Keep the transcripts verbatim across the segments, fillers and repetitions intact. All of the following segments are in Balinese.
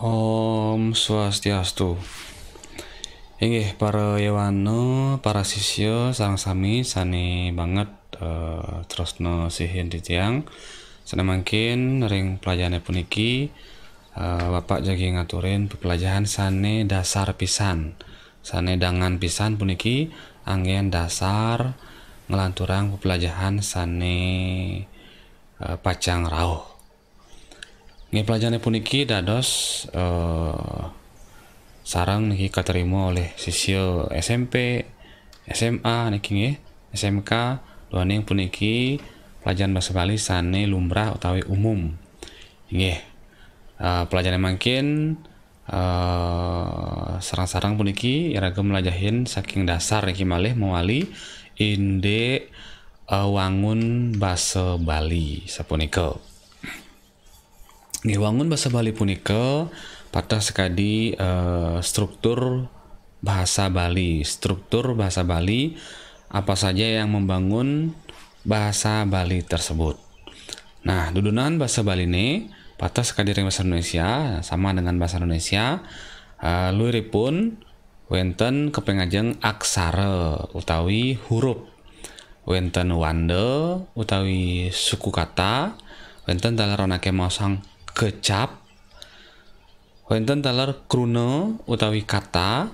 Om Swastiastu. Inggih, para yowana, para sisya sareng sami sane banget, eh, tresna sihin titiang. Sane mangkin ring pelajahane puniki, eh, Bapak jagi ngaturin pepelajahan sane dasar pisan. Sane dangan pisan puniki anggen dasar nglanturang pepelajahan sane, eh, pacang rauh. Nggih, pelajahane puniki dados, eh, sareng niki katerima oleh sisya S M P, S M A niki nggih, S M K, duaning puniki pelajahan basa Bali sane lumrah utawi umum. Inggih, eh, pelajahane mangkin, eh, sareng-sareng puniki iraga mlajahin saking dasar niki malih mawali indik, eh, wangun basa Bali sapunika. Nggih, wangun basa Bali punika pateh sakadi, eh, struktur bahasa Bali. Struktur bahasa Bali, apa saja yang membangun bahasa Bali tersebut. Nah, dudunan basa Baline pateh sakadi ring basa Indonesia, sama dengan basa Indonesia. Eh, luiripun wenten kaping ajeng aksara utawi huruf. Wenten wanda utawi suku kata, wenten taler anake maosang kecap, wenten taler kruna utawi kata,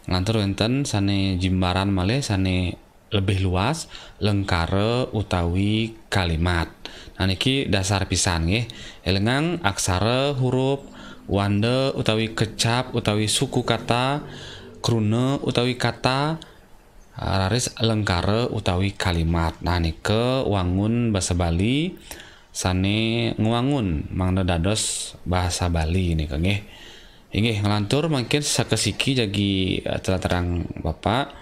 nglantur wenten sane jimbaran malih sane lebih luas, lengkara utawi kalimat. Nah, niki dasar pisan nggih. Elingang aksara, huruf, wanda utawi kecap utawi suku kata, kruna utawi kata, raris lengkara utawi kalimat. Nah, nika wangun basa Bali sane ngwangun mangda dados bahasa Bali nika nggih. Inggih, nglantur mangkin sakasiki jagi, eh, telaterang Bapak.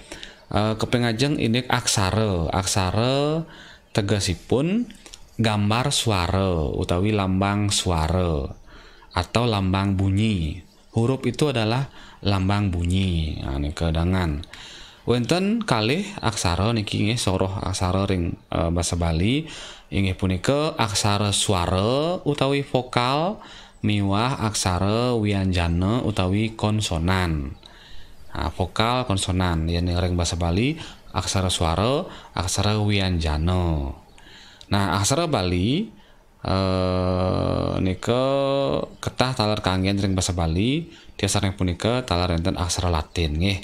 Eh, kaping ajeng indik aksara. Aksara tegesipun gambar suara utawi lambang suara atau lambang bunyi. Huruf itu adalah lambang bunyi. Nah, nika dangan. Wenten kalih aksara niki nggih soroh aksara ring, eh, basa Bali, inggih punika aksara suara utawi vokal miwah aksara wianjana utawi konsonan. Nah, vokal, konsonan, yen ring basa Bali aksara suara, aksara wianjana. Nah, aksara Bali, eh, nika ketah taler kanggen ring basa Bali, tiasareng punika taler enten aksara Latin nggih.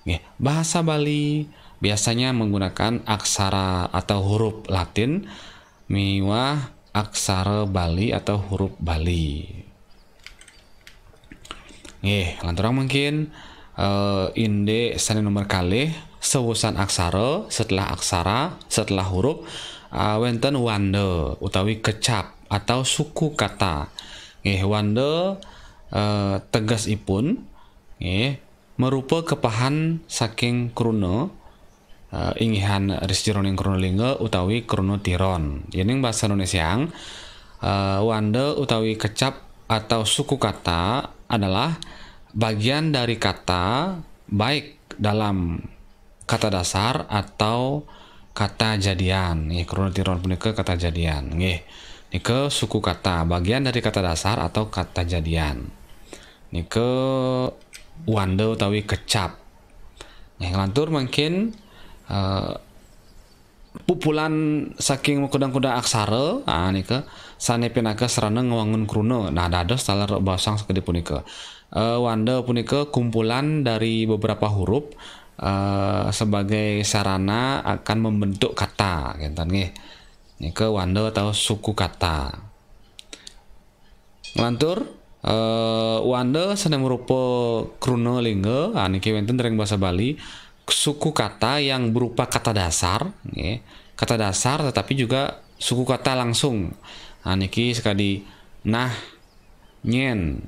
Nggih, bahasa Bali biasanya menggunakan aksara atau huruf Latin miwah aksara Bali atau huruf Bali. Nggih, lanturang mangkin, eh, indik sane nomor kalih, sawusan aksara, setelah aksara, setelah huruf, eh, wenten wanda utawi kecap atau suku kata. Nggih, wanda, eh, tegesipun, nggih, marupa kepahan saking kruna, eh, inggihan ri sajeroning kruna lingga utawi kruna tiron. Yening basa Indonesia, eh, wanda utawi kecap atau suku kata adalah bagian dari kata, baik dalam kata dasar atau kata jadian. Nggih, kruna tiron punika kata jadian. Nggih. Nika suku kata, bagian dari kata dasar atau kata jadian. Nika wanda utawi kecap. Nggih, nglantur mangkin, eh, pupulan saking makudang-kudang aksara, ah, nika sane pinaka sarana ngwangun kruna. Nah, dados taler baosang sakadi punika. Eh, wanda punika kumpulan dari beberapa huruf, eh, sebagai sarana akan membentuk kata, kenten nggih. Nika wanda atau suku kata. Nglantur, eh, wanda sane marupa kruna lingga, ah, niki wenten ring basa Bali, suku kata yang berupa kata dasar, nggih. Kata dasar tetapi juga suku kata langsung. Ah, niki sakadi nah, nyen,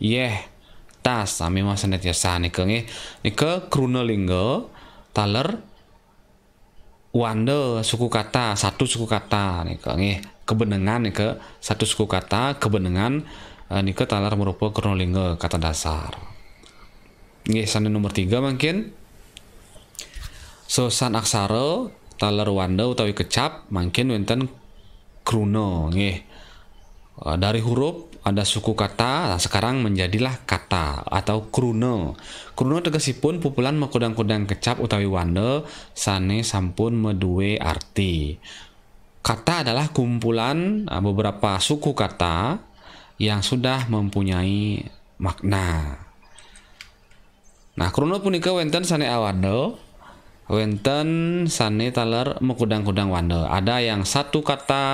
yeh, tas, sami mas sane tiasa nika nggih. Nika kruna lingga taler wanda suku kata, satu suku kata nika nggih. Kebenengan nika satu suku kata, kebenengan, eh, nika taler marupa kruna lingga kata dasar. Nggih, sane nomor tiga mangkin. Sawusan aksara taler wanda utawi kecap mangkin wenten kruna nggih. Eh, dari huruf ada suku kata, nah, sekarang menjadilah kata atau kruna. Kruna tegesipun pupulan makudang-kudang kecap utawi wanda sane sampun madue arti. Kata adalah kumpulan, eh, beberapa suku kata yang sudah mempunyai makna. Nah, kruna punika wenten sane awanda, wenten sane taler makudang-kudang wanda. Ada yang satu kata,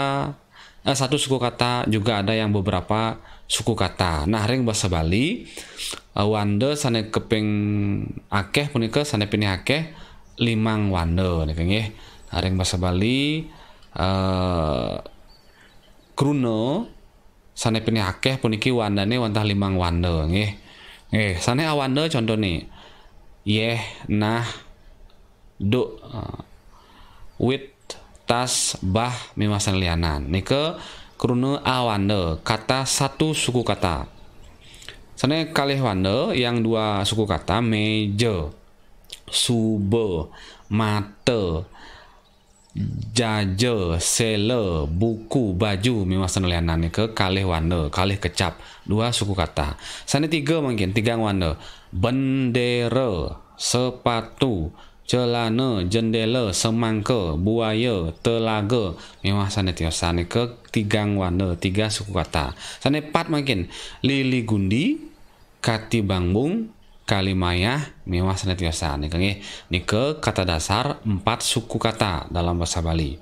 eh, satu suku kata, juga ada yang beberapa suku kata. Nah, ring basa Bali, eh, wanda sane kaping akeh punika sane pinih akeh limang wanda nika nggih. Nah, ring basa Bali, eh, kruna sane pinih akeh puniki wandane wantah limang wanda nggih. Nggih, sane awanda contone yeh, nah, duk, eh, wit, tas, bah, miwah sane lianan. Nika kruna awanda, kata satu suku kata. Sane kalih wanda yang dua suku kata, meja, suba, mata, jaja, sela, buku, baju, miwah sane lianan nika kalih wanda, kalih kecap, dua suku kata. Sane tiga mangkin, tigang wanda, bendera, sepatu, celana, jendela, semangka, buaya, telaga, miwah sane tiosan nika tigang wanda, tiga suku kata. Sane pat mangkin, lili gundi, kati bangbung, kali mayah, miwah sane tiosan nika nggih. Nika kata dasar empat suku kata dalam bahasa Bali.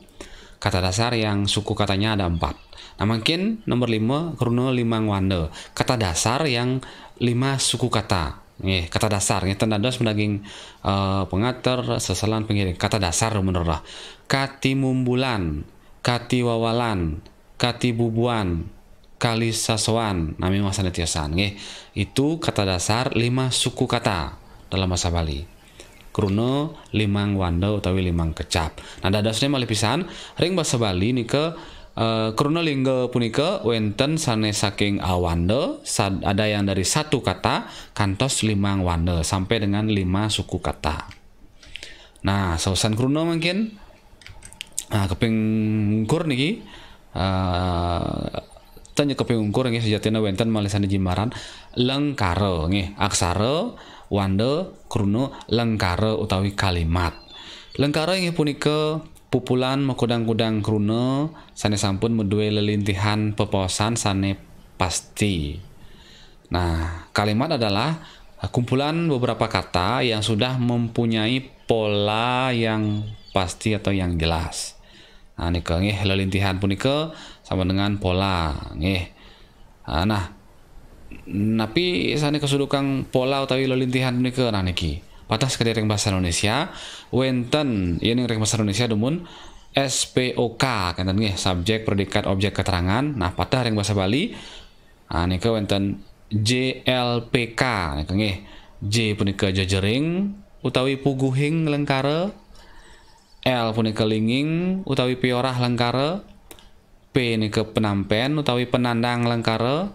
Kata dasar yang suku katanya ada empat. Nah, mangkin nomor lima, kruna limang wanda. Kata dasar yang lima suku kata. Nggih, kata dasar nggih, ten dados madaging, eh, pangater, seselan, pengiring. Kata dasar bener lah. Kati mumbulan, kati wawalan, kati bubuan, kali sasoan, nami masane tiosan nggih. Itu kata dasar lima suku kata dalam bahasa Bali. Kruna limang wanda utawi limang kecap. Nah, dadosne malih pisan ring basa Bali nika, eh, kruna lingga punika wenten sane saking awanda, sad-, ada yang dari satu kata kantos limang wanda sampai dengan lima suku kata. Nah, sausan kruna mangkin, ah, kaping ungkur niki, ah, tanya kaping ungkur nggih, sejatine wenten malih sane jimbaran lengkara nggih, aksara, wanda, kruna, lengkara utawi kalimat. Lengkara inggih punika pupulan makudang-kudang kruna sane sampun madue lelintihan pepaosan sane pasti. Nah, kalimat adalah, eh, kumpulan beberapa kata yang sudah mempunyai pola yang pasti atau yang jelas. Nah, nika nggih, lelintihan punika sama dengan pola nggih. Ah, nah, napi sane kasudukang pola utawi lelintihan punika? Nah, niki. Pateh sakadi ring basa Indonesia, wenten, yening ring basa Indonesia dumun S P O K, kenten nggih, subjek, predikat, objek, keterangan. Nah, pateh ring basa Bali, ah, nika wenten J L P K, nika nggih. J punika jejering utawi puguhing lengkara. L punika linging utawi piorah lengkara. P nika penampen utawi penandang lengkara.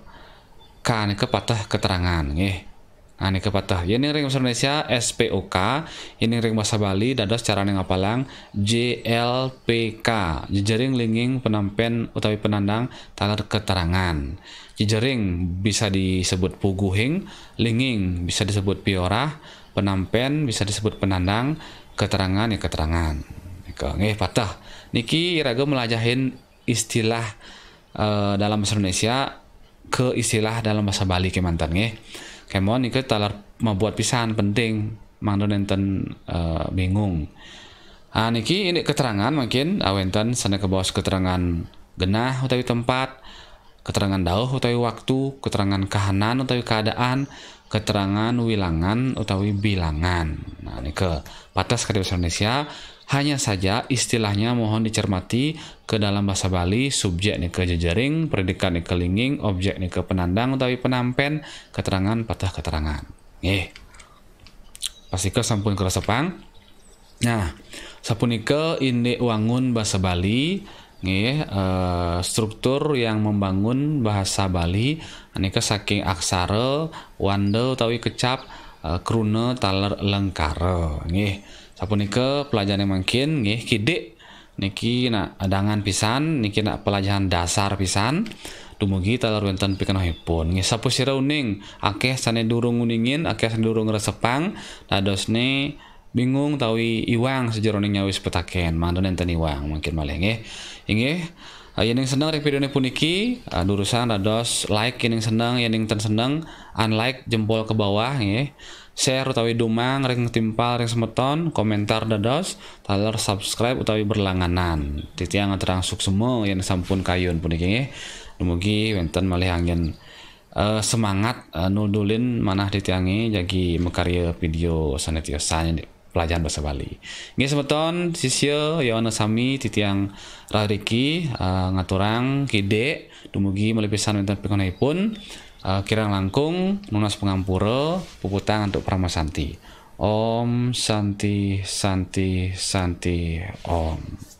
K nika pateh keterangan, nggih. Nah, nika pateh. Yening ring basa Indonesia, S P O K, yening ring basa Bali, dados carane ngapalang, J L P K, jejering, linging, penampen utawi penandang taler keterangan. Jejering bisa disebut puguhing, linging bisa disebut piorah, penampen bisa disebut penandang, keterangan ya keterangan. Nika, nggih, pateh. Niki iraga melajahin istilah, eh, dalam bahasa Indonesia ke istilah dalam bahasa Bali kemanten nggih. Kemon nika taler mabuat pisan penting mangda nenten, eh, bingung. Ah, niki indik keterangan mangkin, ah, wenten sane kabaos keterangan genah utawi tempat, keterangan dauh utawi waktu, keterangan kahanan utawi keadaan, keterangan wilangan utawi bilangan. Nah, nika pateh sakadi basa Indonesia, hanya saja istilahnya mohon dicermati ke dalam bahasa Bali, subjek nika jejering, predikat nika linging, objek nika penandang utawi penampen, keterangan pateh keterangan. Nggih. Pastika sampun karesepang. Nah, sapunika indik wangun basa Bali, nggih, eh, struktur yang membangun bahasa Bali, nika saking aksara, wanda utawi kecap, eh, kruna taler lengkara, nggih. Sapunika pelajaran mangkin, nggih, kidik Niki nak adangan pisan, niki nak pelajaran dasar pisan. Dumugi taler wenten pikenohipun. Nggih, sapasira uning, akeh sane durung nguningin, akeh sane durung ngresepang, dadosne bingung tawi iwang sajeroning nyawis petaken. Mangda nenten iwang mungkin malih nggih. Inggih, eh, yening seneng ring videone puniki, eh, durusang dados like yening seneng, yening ten seneng, unlike jempol ke bawah nggih. Share utawi dumang ring timpal ring semeton, komentar dados, taler subscribe utawi berlangganan. Titiang ngaturang suksema yen sampun kayun puniki nggih. Dumugi wenten malih anggen, eh, semangat, eh, nudulin manah titiange jagi makarya video sane tiosan pelajaran basa Bali. Nggih semeton, sisya, yowana sami titiang rahiriki, eh, ngaturang kidik, dumugi malih pisan wenten pikenohipun, eh, kirang langkung nunas pangampura, puputang antuk parama santi. Om Santi, Santi, Santi, Om.